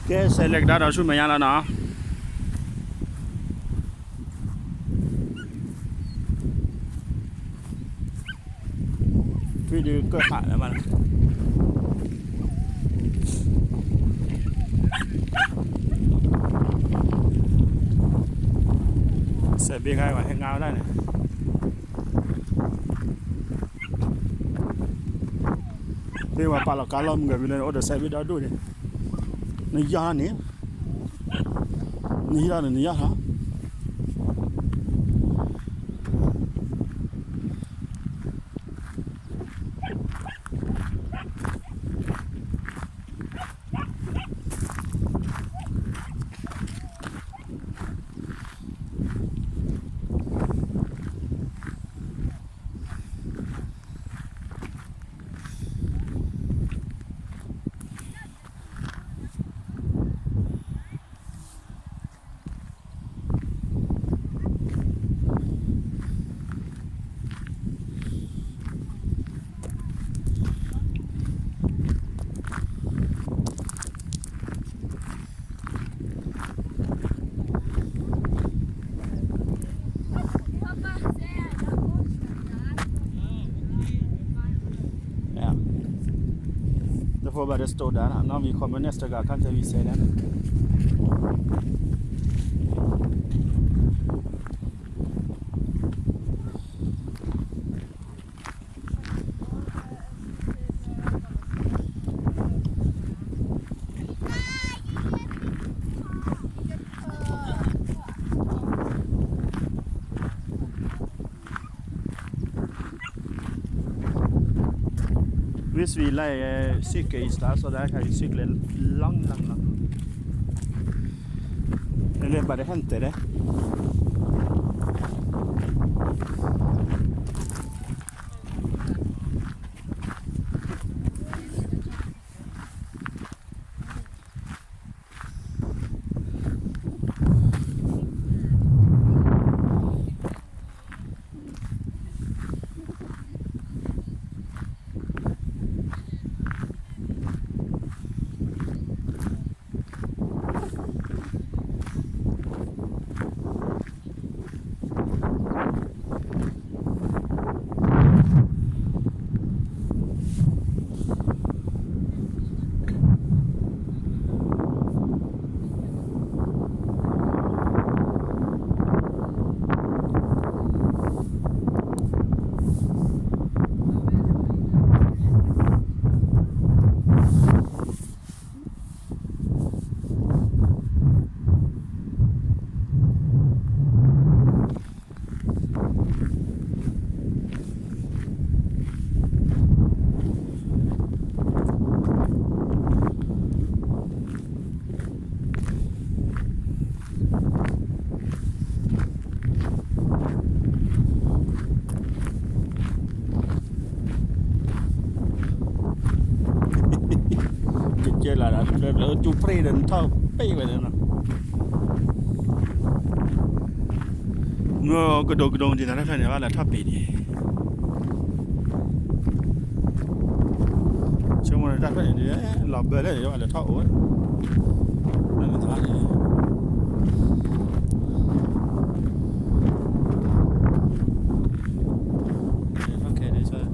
ကဲ ဆဲးလဲၤကဒါဒီးဆူမဲာ်ညါလီၤနီၤ. ထွံၣ်ဒုးကၢၣ်ဃာ်လၢမးလီၤ. စဲးဘ့ၣ်ခါအံၤ ပှၤဟဲငါဝဲဒၣ်န့ၣ် မ့ၢ်ပှၤပာ်လီၤကါလီၤမုၢ်ဂၤဝံၤလၢ အိၣ်ဒီးစဲးဘ့ၣ်ဒီဒူၣ်န့ၣ်, နယီၢ်ထီၣ်န့ၣ်, နယီၢ်ထီၣ်န့ၣ် နယီၢ်ထီၣ်. Therefore, by the store, that now we come next to Gakan, we say that. This we like, uh, circle is that, so that can circle long, long, long. And then by the hand there. Cece la da, cece pre de nta pe we de no. Ngo kedo kedo di na ne ba la ta pe di. Cuma da pe di, la bele de ba la ta o. Na ta ni. Okay, this one.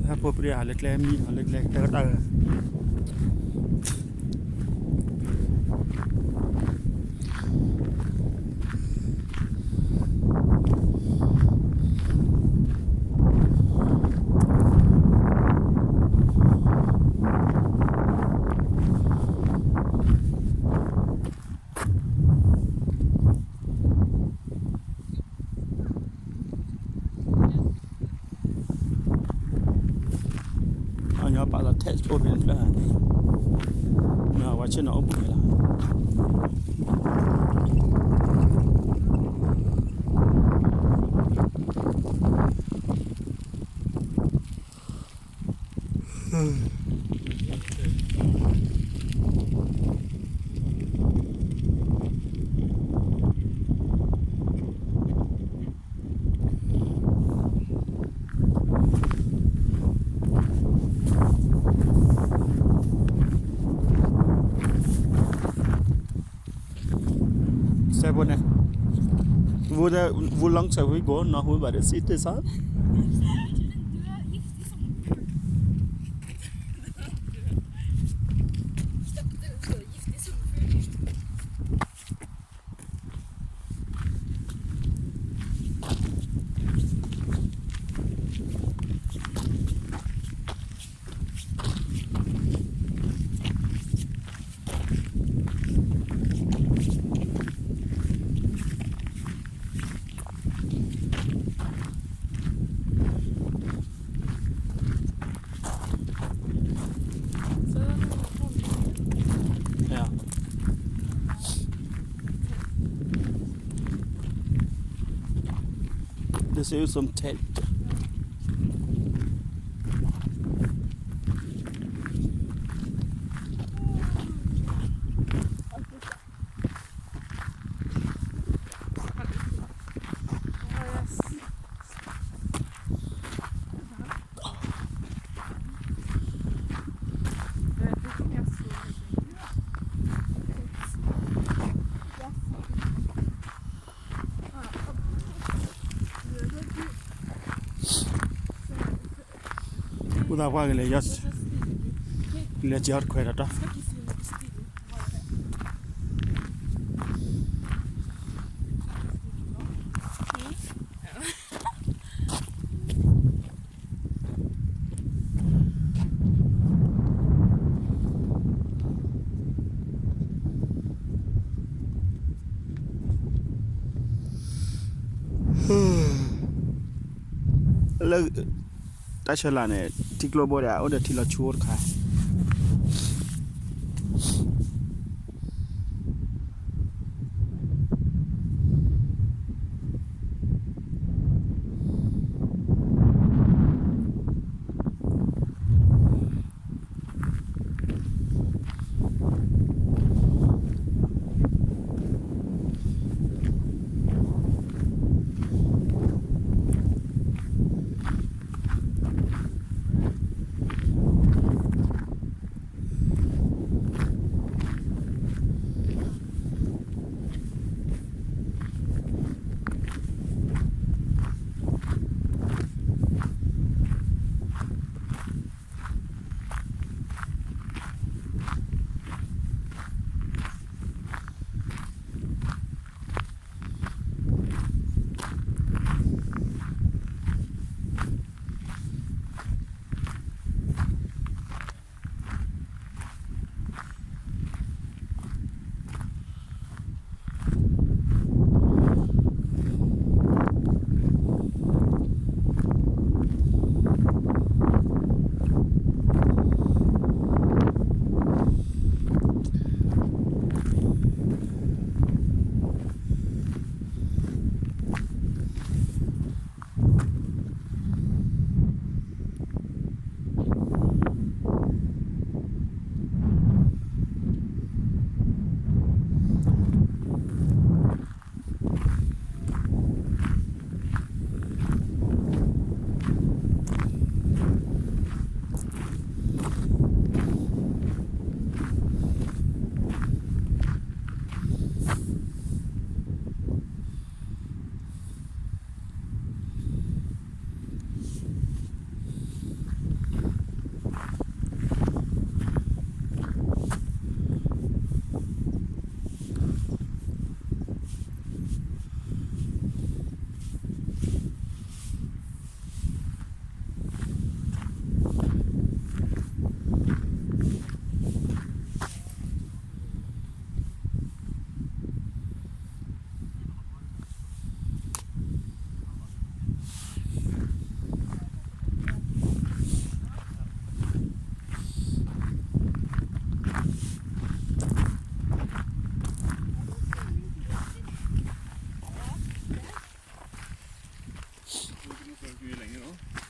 ဟဲဖိပြံအီၤလၢကျဲမံနီၤ လၢကျဲကတၢၢ်ကတၢၢ်. Ɔ, ညီပာ်လီၤ text ဖိဖဲန့ၣ်ဖျၢၣ်န့ၣ်, မ့ၢ်ဝဲဆ့ၣ်နီၤအိၣ်ဘှံးဝဲလီၤ. Wo, wo long time we go, not who, but the city, sir. Yeah. This is some tent. Put that wagon in, yes. Let's just quit it. Lၢ တၢ်ဆၢလၢ်န့ၣ် ထံကျိဘိဒီး အိၣ်ဒီးထံလီၤဆူတခါ. Ê,